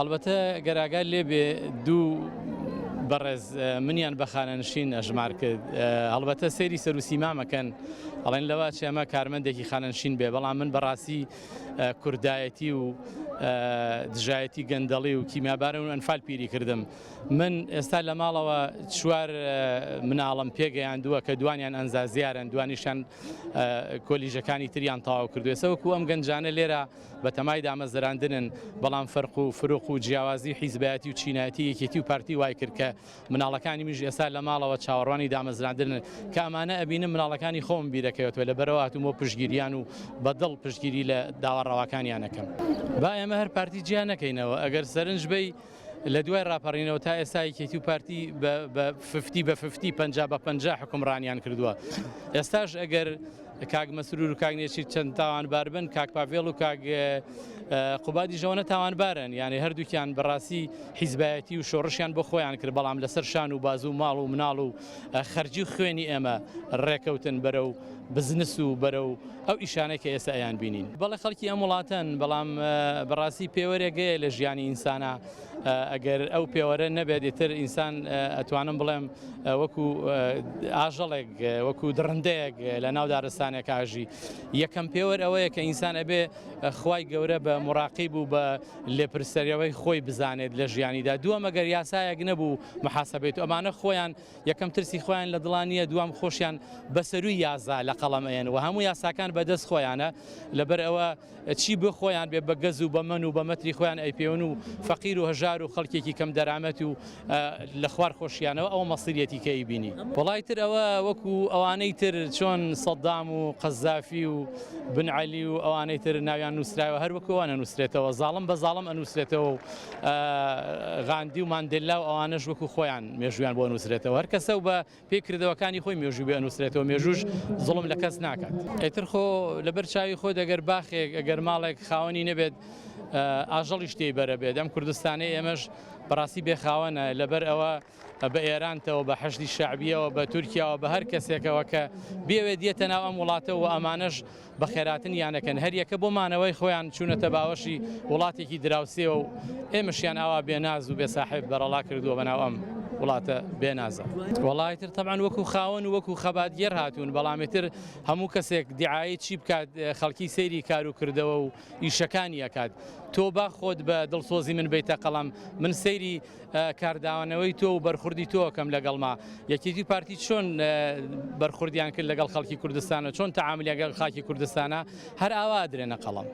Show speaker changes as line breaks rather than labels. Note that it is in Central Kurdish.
ئەڵبەتە گەر ئاگات لێ بێ دوو بەڕێز منیان بە خانەنشین ئەژمار کرد هەڵبەتە سەیری سەروسیمامەکەن ئەڵێن لەوە چێ ئەمە کارمەندێکی خانەنشین بێ بەڵام من بەڕاستی کوردایەتی و دژایەتی گەندەڵی و کیمیابارن و ئەنفال پیری کردم من ئێستا لە ماڵەوە چوار مناڵم پێگەیاندووە کە دوانیان ئەنزازیارن دوانیشان کۆلیژەکانی تریان تەواو کردو ئێستا وەکو ئەم گەنجانە لێرە بەتەمای دامەزراندنن، بەڵام فەرق و فروق و جیاوازی حیزبایەتی و چینایەتی یەکێتی و پارتی وای کرد کە مناڵەکانی منیش ئێستا لە ماڵەوە چاوەڕوانی دامەزراندنن، کە ئەمانە ئەبینم مناڵەکانی خۆمم بیرەکەوێتەوە لەبەرئەوە هاتووم بۆ پشتگیریان و بە دڵ پشتگیری لە داوا ڕەواکانیان ئەکەم. با ئێمە هەر پارتی جیا نەکەینەوە، ئەگەر سەرنج بەی لە دوای ڕاپەڕینەوە تا ئێستا یەکێتی و پارتی بە ففتی بە ففتی 50 بە 50 حکومڕانیان کردووە ئێستاش ئەگەر کاک مەسرور و کاک نێچیر چەند تاوانبار بن کاک پاڤێڵ و کاک قوبادیش ئەوەنە تاوانبارن یعنی هەردووکیان بەڕاستی حیزبایەتی و شۆڕشیان بۆ خۆیان کرد بەڵام لەسەر شان و بازوو ماڵ و مناڵ و خەرجی و خوێنی ئێمە ڕێکەوتن بەرەو بزنس و بەرەو ئەو ئیشانەی کە ئێستا ئەیان بینین. بەڵێ خەڵکی ئەم وڵاتەن، بەڵام بەڕاستی پێوەرێک هەیە لە ژیانی ئینسانا، ئەگەر ئەو پێوەرە نەبێت ئیتر ئینسان ئەتوانم بڵێم وەکو ئاژەڵێک وەکو دڕندەیەک لە ناو دارستانێک ئاژی. یەکەم پێوەر ئەوەیە کە ئینسان ئەبێ خوای گەورە بە مراقیب و بە لێپرسەرەوەی خۆی بزانێت لە ژیانیدا. دووەم ئەگەر یاسایەک نەبوو محاسبەی تۆ ئەمانە خۆیان یەکەم ترسی خۆیان لە دڵا نییە، دووەم خۆشیان بە سەرووی یاسا لە قەڵەم ئەیەن و هەموو یاساکان بە دەست خۆیانە، لەبەر ئەوە چی بۆ خۆیان بێ بە گەز و بە مەن و بە مەتری خۆیان ئەیپێون و فەقیر و هەژار و خەڵکێکی کەم دەرامەت و لە خوار خۆشیانەوە ئەوە مەسیریەتی کە ئەیبینی. وەڵای تر ئەوە وەکو ئەوانەی تر چۆن سەدام و قەزافی و بن عەلی و ئەوانەی تر ناویان نووسراوە هەر وەکو ئەوان ئەنووسرێتەوە، زاڵم بە زاڵم ئەنووسرێتەوە و غاندی و ماندێلا و ئەوانەش وەکو خۆیان مێژوویان بۆ ئەنووسرێتەوە هەر کەسە و بە پێی کردەوەکانی خۆی مێژووی بۆ ئەنووسرێتەوە مێژووش زوڵم لە کەس ناکات. ئیتر خۆ لەبەر چاوی خۆت ئەگەر باخێک ئەگەر ماڵێک خاوەنی نەبێت ئاژەڵیش تێی بەرەبێت ئەم کوردستانەی ئێمەش بەڕاستی بێ خاوەنە لەبەر ئەوە بە ئێرانتەوە بە حەشدی شەعبیەوە بە تورکیاوە بە هەر کەسێکەوە کە بیەوێت دێتە ناو ئەم وڵاتەوە و ئەمانەش بەخێراتنیان ئەکەن هەریەکە بۆ مانەوەی خۆیان چوونەتە باوەشی وڵاتێکی دراوسێوە و ئێمەشیان ئاوا بێناز و بێساحێب بەرەڵا کردووە بەناو ئەم وڵاتە بێنازە. وەڵا ئیتر تەبعەن وەکو خاوەن و وەکو خەباتگێڕ هاتوون بەڵام ئیتر هەموو کەسێک دیعایەی چی بکات خەڵکی سەیری کار و کردەوە و ئیشەکانی ئەکات تۆ با خۆت بە دڵسۆزی من بیتە قەڵەم من سەیری کارداوانەوەی تۆ و بەرخوردی تۆ ئەکەم لەگەڵما یەکێتی و پارتی چۆن بەرخوردیان کرد لەگەڵ خەڵکی کوردستانە چۆن تەعاملیان گەل خاکی کوردستانە هەر ئاوا ئەدرێنە قەڵەم.